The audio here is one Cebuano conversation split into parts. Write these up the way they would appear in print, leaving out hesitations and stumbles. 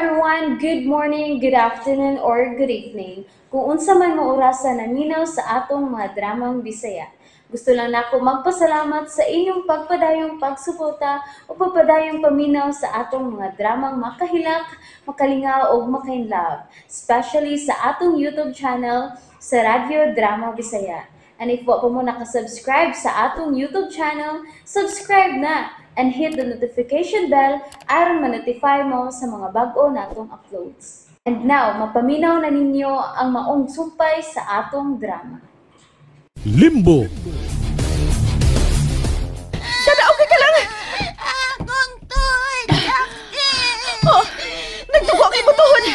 everyone! Good morning, good afternoon, or good evening. Kung unsa man mo orasa naminaw sa atong mga dramang Bisaya. Gusto lang nako magpasalamat sa inyong pagpadayong pagsuporta o pagpadayong paminaw sa atong mga dramang makahilak, makalingaw o makainlove, especially sa atong YouTube channel sa Radyo Drama Bisaya. And if wa pa mo nakasubscribe sa atong YouTube channel, subscribe na and hit the notification bell aron ma-notify mo sa mga bag-o natong uploads. And now, mapaminaw na ninyo ang maong sumpay sa atong drama. Limbo. Sana okay ka lang! Akong tuhod, sakit! Oh, nagdugo ang imong tuhod!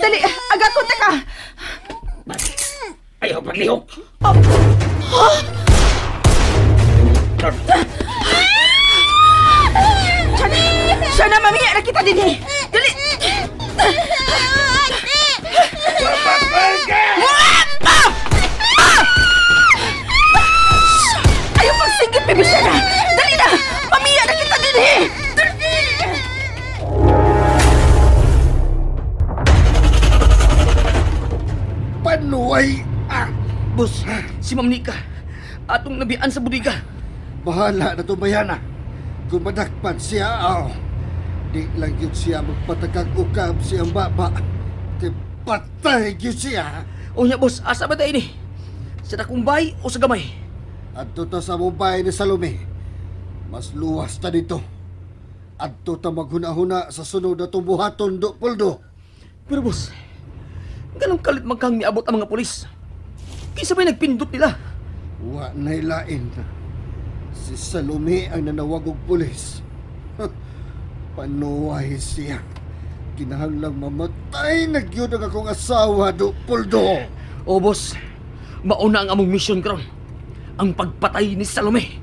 Dali, aga ko ta ka! Ayaw paglihok! Oh. Sana, sana mamiya na kita din eh! Dali! Wapa! Ayaw pagsingit, baby Shana! Dali na! Mamiya na kita din eh! Dali! Panuay! Ah! Boss, si Ma'am Nika. Atong nabian sa budiga. Bahala na tumayana. Kung madakpan siya, aw. Di lang yun siya magpatakag ukab siyang baba. Di patay yun siya. O niya, boss, asa ba tayo ni? Sa Takumbay o sa Gamay? Adto ta sa Mumbai ni Salome. Mas luwas ta dito. Adto ta maghuna-huna sa sunod na tumbuhaton do puldo. Pero boss, ganong kalit magkang niabot ang mga pulis. Kinsa may nagpindot nila? Wa na'y lain. Si Salome ang nanawag og pulis. Panuay siya. Kinahanglang mamatay na gyud ang akong asawa do puldo. O boss, mauna ang among mission karon. Ang pagpatay ni Salome.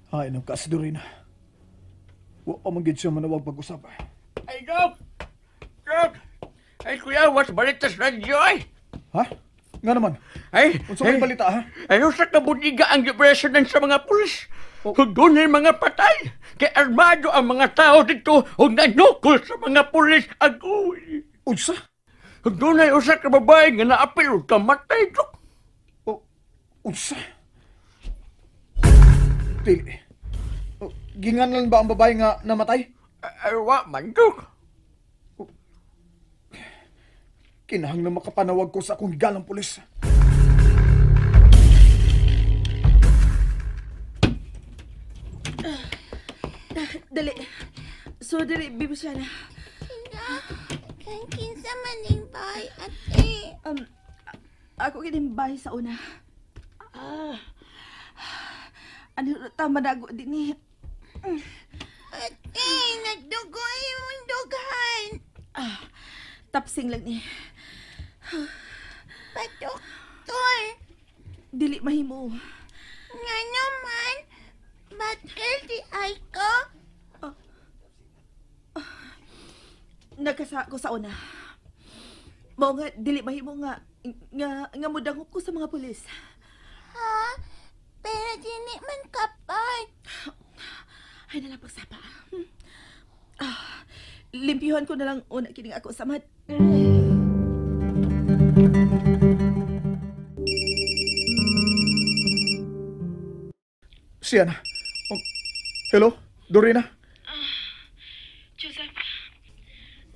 Ay, nang kasi Dorina. Wa pa man gid siya manawag pag-usap. Ay, Dok! Dok! Ay, kuya, what's balita sa radyo, ay? Ha? Nga naman? Ay, Unsa may balita, ha? Ay, usa ka budiga ang gipreso sa mga pulis. Oh. Ug dunay mga patay. Kay armado ang mga tao dito ug nanukol sa mga pulis. Agoy! Unsa? Ug dunay usa ka babae nga naapil ug kamatay, Dok. Oh, unsa? Dili. Oh, ginganlan ba ang babae nga namatay? Ay, wa man, Dok. Oh. Kinahanglan makapanawag ko sa akong galang pulis. Dali. So, dali, Bibi Shana. Kinsa man ning bahay, ate? Ako kining bahay sa una. Ah, ano tama na ako din eh. Ate, nagdugo imong dughan. Ah, tapsing lang ni. Padoktor. Dili mahimo. Nga naman, batil di ay ko. Nagkasa ko sa una. Mao nga dili mahimo nga nga nga mudangop ko sa mga pulis. Ha? Pero dili man kapag. Ay nalang pagsapa. Ah, limpyuhan ko na lang una kining ako samad. Siya na. Oh, hello, Dorina? Joseph,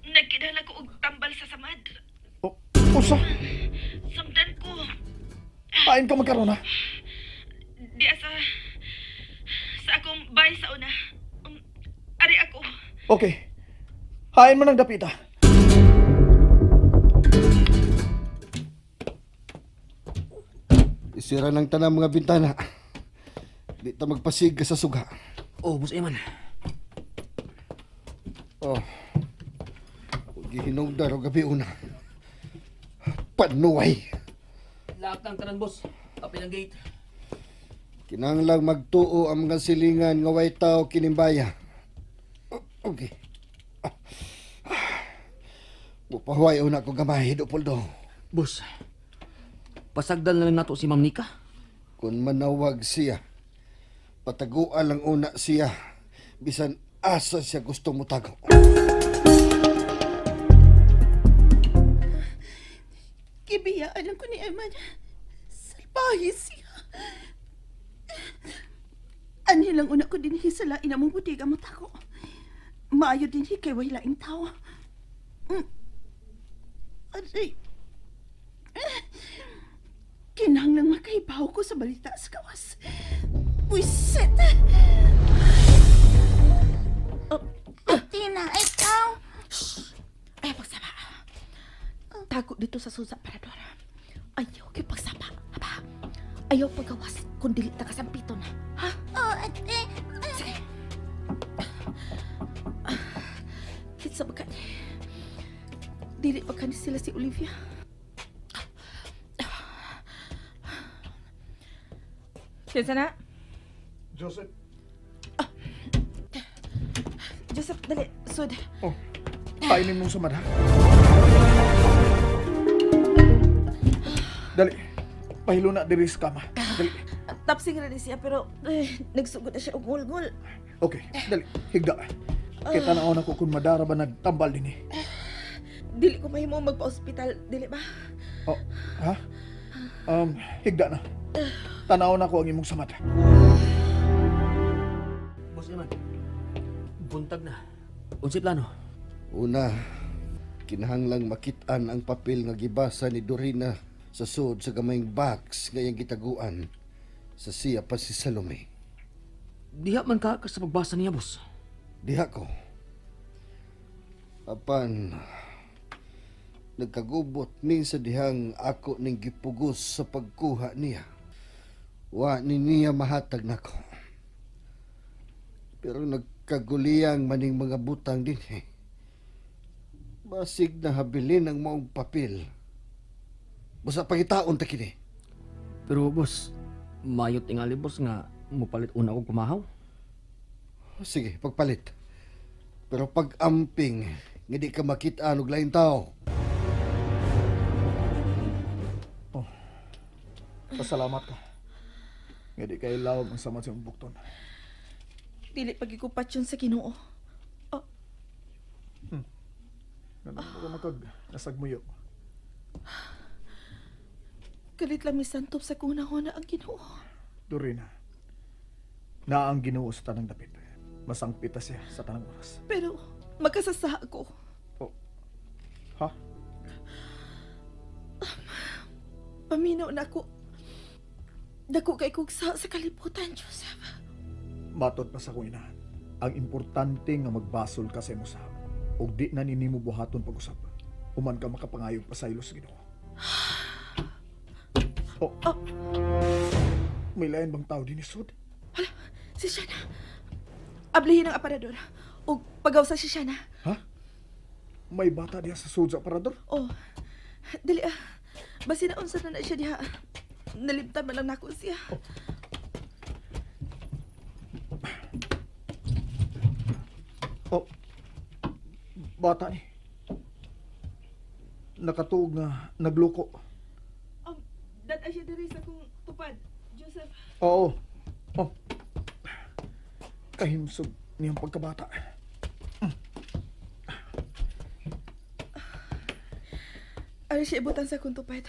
nagkidala ko og tambal sa samad. Oh, usa? Samdan ko. Pain ka magkaroon, ha? Di asa sa akong bahay sa una. Ari ako. Okay. Hain mo ng dapita. Isira ng tanang mga bintana. Di ta magpasig sa suga. Oh, Boss Eman. Oh. Gihinungdan og gabi una. Panuay. Lahat ng tanan, boss. Tapin ang gate. Kinahanglang magtuo ang mga silingan nga way tao kinimbaya. Okay. Mupahuay una ko gamay, Dopoldo. Boss, pasagdan na lang nato si Ma'am Nika. Kung manawag siya, Pataguan lang una siya. Bisan asa siya gusto mo tago. Gibiyaan lang ko ni Eman. Salbahe siya. Anhi lang una ko dinhi sa lain among bodega mo tako. Maayo dinhi kay way laing tawo. Aray. Kinahanglang makahibaw ko sa balita sa gawas. Buisit! Tina, ikaw. Shh! Ayaw pagsaba. Tago dito sa susa, parador. Ayaw kay pagsaba. Aba, ayaw pagawas kung dili ta kasampiton. Ha? Oh, ate. Sige. Kinsa ba ka? Dili pa ka ni sila si Olivia. Kinsa na? Joseph. Joseph, dali. Sud. Oh, kainin mong sumad, ha? Dali. Pahilo na diri sa kama. Dali. Tapsing ra ni siya, pero nagsugod na siya og ngul-ngul. Okay, dali. Higda. Kaya tanaw na ko kung madara ba nagtambal din eh. Dili ko mahimo magpa-ospital, dili ba? Oh, ha? Higda na. Tanaw na ko ang imong samad. Boss Eman, buntag na. Unsay plano? Una, kinahanglang makit-an ang papel nga gibasa ni Dorina sa sud sa gamayng box nga iyang gitaguan sa siya pa si Salome. Diha man ka sa pagbasa niya, boss. Diha ko. Apan, nagkagubot ni sa dihang ako ning gipugos sa pagkuha niya. Wa ni niya mahatag nako. Pero nagkaguliyang maning mga butang din eh. Basig na habilin ang maong papel. Basta pangitaon ta kini. Pero boss, mayot tingali boss nga mupalit una og kumahaw. Sige, pagpalit. Pero pag-amping, nga di ka makita og laing tao. Oh, pasalamat ka. Nga di kay lawag ang samad sa imong bukton. Dili pagikupat yun sa Ginoo. Oh. Nanong makag nasagmuyo. Kalit lang misantop sa kunahona ang Ginoo. Dorina, naa ang Ginoo sa tanang dapit. Masangpita siya sa tanang oras. Pero magkasasa ako. Oh. Ha? Paminaw na ako. Dako kay kog sa kalibutan, Joseph. Matod pa sa akong inahan. Ang importante nga magbasol ka sa imong sahab. Ug di na ninimo buhaton pag-usab. Human ka makapangayog pasaylo sa Ginoo. Oh. Oh. May lain bang tao din isod? Hala, si Shana. Ablihin ang aparador. O pagawsa si Shana. Ha? May bata diha sa sud sa aparador? Oh. Dali ah. Basi na unsa na siya diha. Nalimtan man lang nako siya. Oh. Oh. Bata ni. Nakatuog nga nagluko. Dat siya diri sa kong tupad, Joseph. Oo. Oh. Kahimsog niyang pagkabata. Ari siya ibutan sa akong tupad.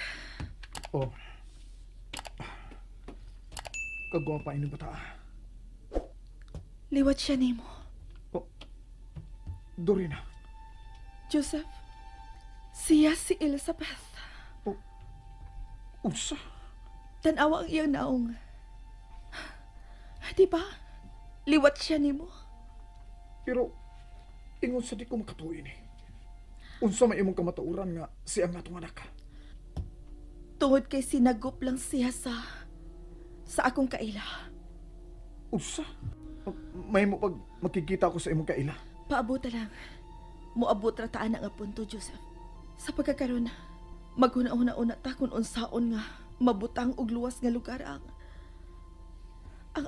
Oh. Kagwapa ini bata. Liwat siya nimo. Oh. Dorina. Joseph, siya si Elizabeth. Oh. Unsa? Tanawa ang iyang naong. Di ba? Liwat siya nimo. Pero, ingon sa di ko makatuin eh. Unsa may imong kamatuoran nga siya ang atong anak. Tungod kay sinagop lang siya sa akong kaila. Unsa? May mo pag makikita ko sa imong kaila? Paabot lang. Moabot ra ta ana nga punto, Joseph. Sa pagkakaron, maghuna-una-una ta kung unsaon nga mabutang og luwas nga lugar ang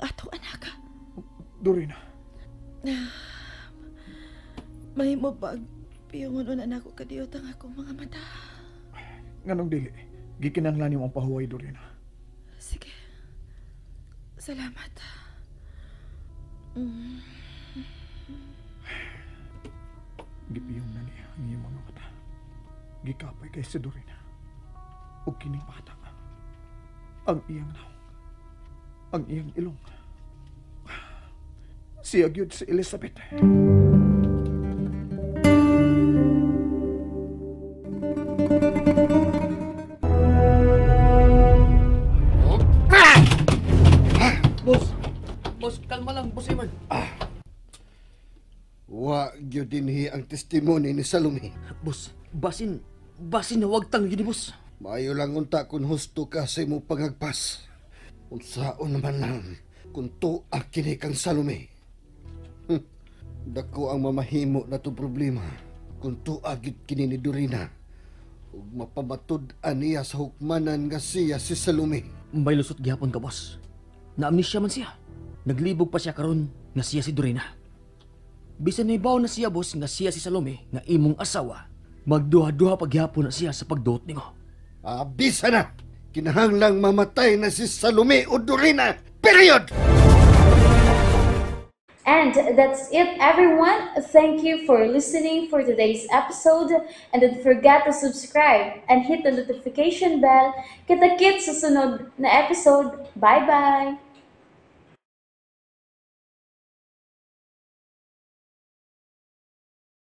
atong anak. Dorina. Mahimo bag piyungon una nako kadiyot ang akong mga mata. Nganong dili? Gikinahanglan nimo ang pahuway, Dorina. Sige. Salamat. Gipiyong na niya ang iyang mga mata. Gikapay kay si Dorina. Ug kining bata. Ang iyang naong. Ang iyang ilong. Siya gyud si Elizabeth. Boss! Boss, kalma lang, Boss Eman. Wa gyud dinhi ang testimony ni Salome. Boss, basin, basin na wag tang yun, boss. Maayo lang unta kung husto ka sa imong pangagpas. Unsaon naman lang kung tuwa kini kang Salome. Dako ang mamahimo na itong problema kung tuwa gyud kini ni Dorina. Ug mapamatud-an niya sa hukmanan nga siya si Salome. May lusot gihapon ka, boss. Na-amnesia man siya. Naglibog pa siya karon nga siya si Dorina. Bisan nahibaw na siya, boss, nga siya si Salome, nga imong asawa, magduha-duha paghihapon na siya sa pagduot nimo. Bisa na! Kinahanglang mamatay na si Salome o Dorina! Period! And that's it, everyone. Thank you for listening for today's episode. And don't forget to subscribe and hit the notification bell. Kita-kits sa sunod na episode. Bye-bye!